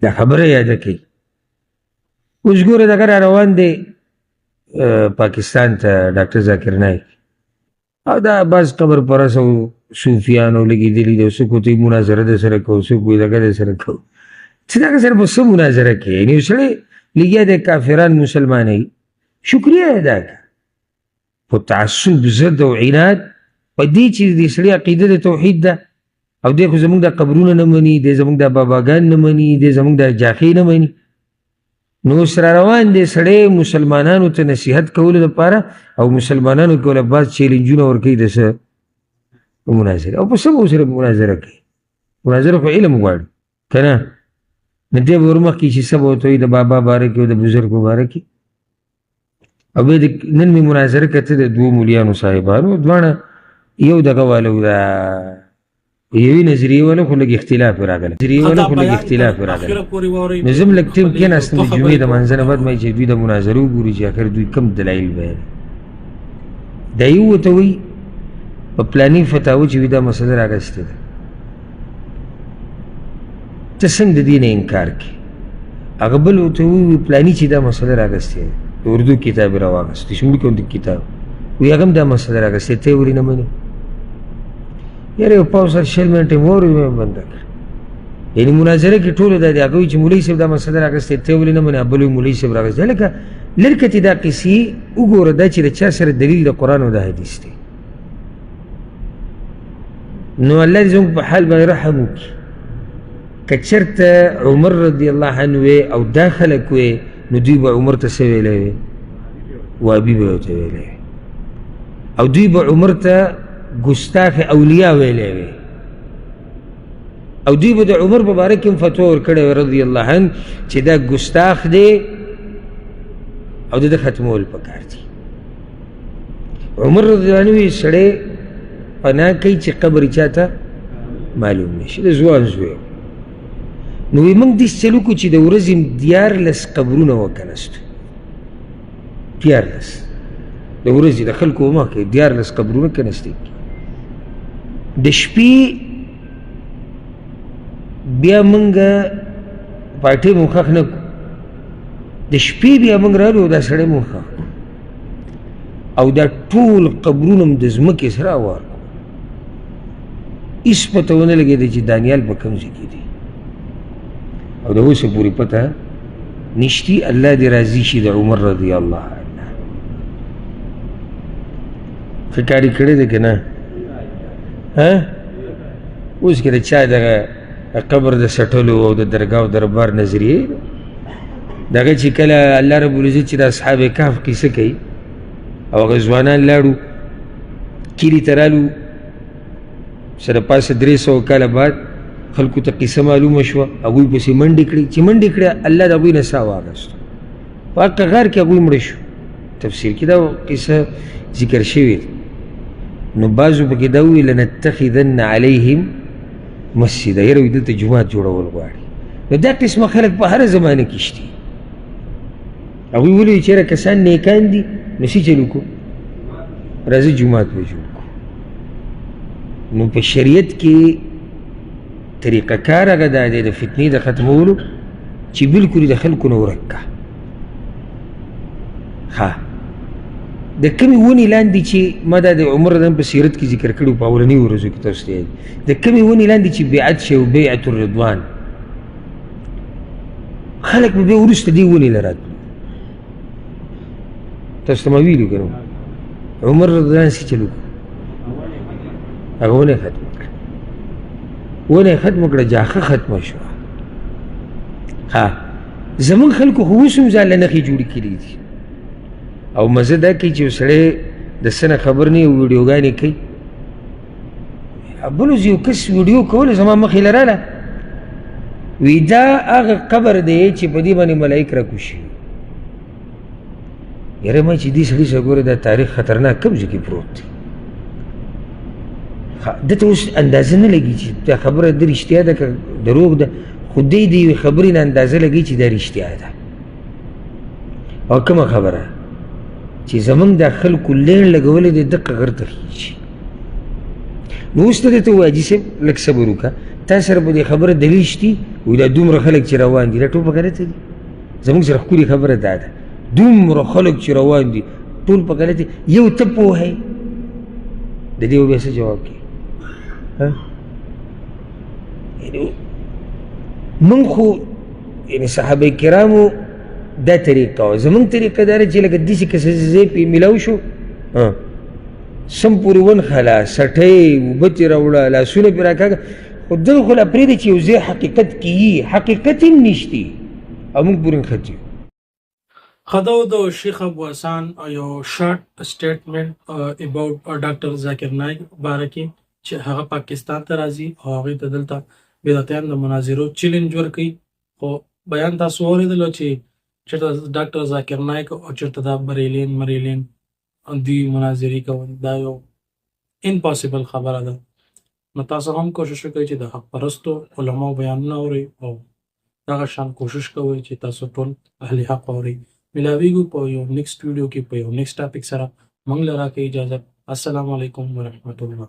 دا خبره یاده کړئ. اوس ګوره دغه را روان دی پاکستان ته ډاکټر ذاکر نایک، او دا بعض قبر پرست او صوفیانو لګېدلي دي، او څوک ورته وایي مناظره در سره کوو، څوک وایي دغه در سره کوو. ته د هغه سره به څه مناظره کوې؟ یعنې یو سړی لګیا دی کافران مسلمانوي، شکریه یې ادا کړه، خو تعصب، ضد او عناد په دې چې د دې سړي عقیده د توحید ده، او دی خو زموږ د قبرونه نه مني، دی زموږ د باباګان نه مني، دی زموږ د جاخې نه مني. نو اوس را روان دی سړی مسلمانانو ته نصیحت کولو دپاره، او مسلمانانو کې ورله بعض چیلنجونه ورکوي د څه مناظره، او په څه به ورسره مناظره کوي؟ مناظره خو علم غواړي که نه؟ نو دی به ورمخکې چې څه به ورته وایي د بابا باره کې او د بزرګ په باره کې. او بیا نن مې مناظره کته د دوو مولیانو صاحبانو، دواړه یو دغه والو، د یوې نظریې والو، خو لږ اختلاف راغلی، نظریې والو خو لږ اختلاف راغلی. نو زه هم لږ ټیم کېناستم د جمعې د لمانځه نه بعد، ما چې دوی د مناظره وګوري چې اخر دوی کوم دلایل بیانوي. دا یو ورته وایي په پلاني فتاوه چې وي دا مسله راغستې ده، ته څنګه د دې نه انکار کوې؟ هغه بل ورته وایي پلاني چې دا مسله راغستې ده، د اردو کتاب یې راواغست، چې موږ کوم کتاب وایي هغه هم دا مسله راغستې، ته یې ولې نه منې؟ یاره یو پاو سر 20 منټه مې واورېد، مې بنده کړه. یعنې مناظره کې ټولو دا دی، هغه وایي چې مولوي صاحب دا مسله راغستې، ته یې ولې نه منې؟ بل وایي مولوي صاحب راغستې. لکه لرکه ته دا قصې وګوره، دا چې د چا سره دلیل د قرآن او د حدیث دی. نو الله دې زموږ په حال باندې رحم وکړي. که چېرته عمر رضی الله عنه وی او دا خلک وی، نو دوی به عمر ته څه ویلی وی؟ وابي به ورته ویلی وی، او دوی به عمر ته ګستاخ اولیا ویلی وی، او دوی به د عمر په باره کې هم فتوا ورکړې وی رضی الله عنه چې دا ګستاخ دی او د ده ختمول پکار دي. عمر رضی الله عنه وی سړی پناه کوي چې قبر یې چاته معلوم نه شي، د ځوان زوی. نو وی موږ داسې چل وکړو چې د ورځې 13 قبرونه وکنستو، 13 د ورځې د خلکو په مخ کې 13 قبرونه کنستې. د شپې بیا موږ پاټې مو ښخ نه کړو، د شپې بیا موږ رالو دا سړی مو ښخ کړو، او دا ټول قبرونه هم د ځمکې سره اوار کړو. هېڅ پته ونه لګېده چې دانیال په کوم ځای کې دی، او د اوسه پورې پته نشتی. الله دې راضي شي د عمر رضی الله عنه. ښه کار یې کړی دی که نه؟ ها اوس که د چا دغه قبر د سټلو او د درګاه او دربار نظریې دغه چې کله الله رب العزت چې د اصحاب کهف قصه کوي، او هغه ځوانان لاړو کلي ته رالو، سره پاسه 300 کاله بعد خلکو ته قصه معلومه شوه، هغوی پسې منډې کړې، چې منډې کړې الله د هغوی نه ساه واخیسته، په هغه غار کې هغوی مړه شو. تفسیر کې دا قصه ذکر شوې ده. نو بعضو پکې دا وویل لنتخذن علیهم مسجدا، یاره وایي دلته جومات جوړول غواړي. نو دا قسمه خلک په هره زمانه کې شته. هغوی ولې چې یاره کسان نیکان دي، نو څه چل وکړو؟ راځي جومات به جوړ کړو. نو په شریعت کې طریقه کار هغه دا دی د فتنې د ختمولو چې بالکل د خلکو نه ورک کړه. ښه د کومې ونې لاندې چې ما دا د عمر رضی په سیرت کې ذکر کړو په اولنیو ورځو کې تاسو ته یاد، د کومې ونې لاندې چې بیعت شوی بیعت الرضوان، خلک به بیا وروسته دې ونې له راتلو. تاسو ته ما ویلي که نه عمر رضی الله عنه څه چل وکړو؟ هغه ونه یې ختمه کړه، ونه یې ختمه کړه، جاخه ختمه شوه. ها زمونږ خلکو خو اوس هم ځان له نښې جوړې کړي دي، او مزه دا کوي چې یو سړی د څه نه خبر نه وي ویډیوګانې کوي. بل ورځ یو کس ویډیو کوله زما مخې له راله، وی دا هغه قبر دی چې په دې باندې ملایک راکوز شوي. یاره ما چې دې سړي سره ګوره دا تاریخ خطرناک کوم ځای کې پروت دی. ده ته اوس اندازه نه لګي چې دا خبره د رښتیا ده که دروغ ده، خو دی د یوې خبرې نه اندازه لګي چې دا رښتیا ده. او کومه خبره چې زمونږ دا خلکو لین لګولی دی دقه غر ته خیږي. نو اوس ته درته ووایه حاجي صاحب لږ صبر وکړه، تا سره په دې خبره دلیل شتي؟ وایي دا دومره خلک چې روان دي، دا ټول په غلطه دي. زموږ سره ښکلې خبره دا ده، دومره خلک چې روان دي ټول په غلطه، یو ته پوه یې. د دې بیا څه جواب کوي؟ یعنې موږ خو یعنې صحابه کرامو دا طریقه وه، زموږ طریقه دا ده چې لکه داسې که څه ځای پرې میلاو شو، سم پورې ونښله، سټۍ اوبه ترې راوړه، لاسونه پرې راکاږه، خو دغه خو لا پرېږده چې یو ځای حقیقت کې یي، حقیقت هم نشتي او موږ پورې نښتي یو. ښه دا و د شیخ ابو حسان یو شارټ سټیټمنټ اباوټ ډاکټر ذاکر نایک باره کې چې هغه پاکستان ته راځي او هغوی ته دلته بدعتیان د مناظرو چیلنج ورکوي. خو بیان تاسو واورېدلو چې چېرته ډاکټر ذاکر نایک او چېرته دا بریلین مریلین دوی مناظرې کول، دا یو امپاسیبل خبره ده. نو تاسو هم کوشش وکړئ چې د حق پرستو علماو بیانونه اورئ او دغه شان کوشش کوئ چې تاسو ټول اهل حق اورئ. ملاویږو په یو نیکسټ ویډیو کې په یو نیکسټ ټاپک سره. موږ له راکړئ اجازت. السلام علیکم ورحمت الله.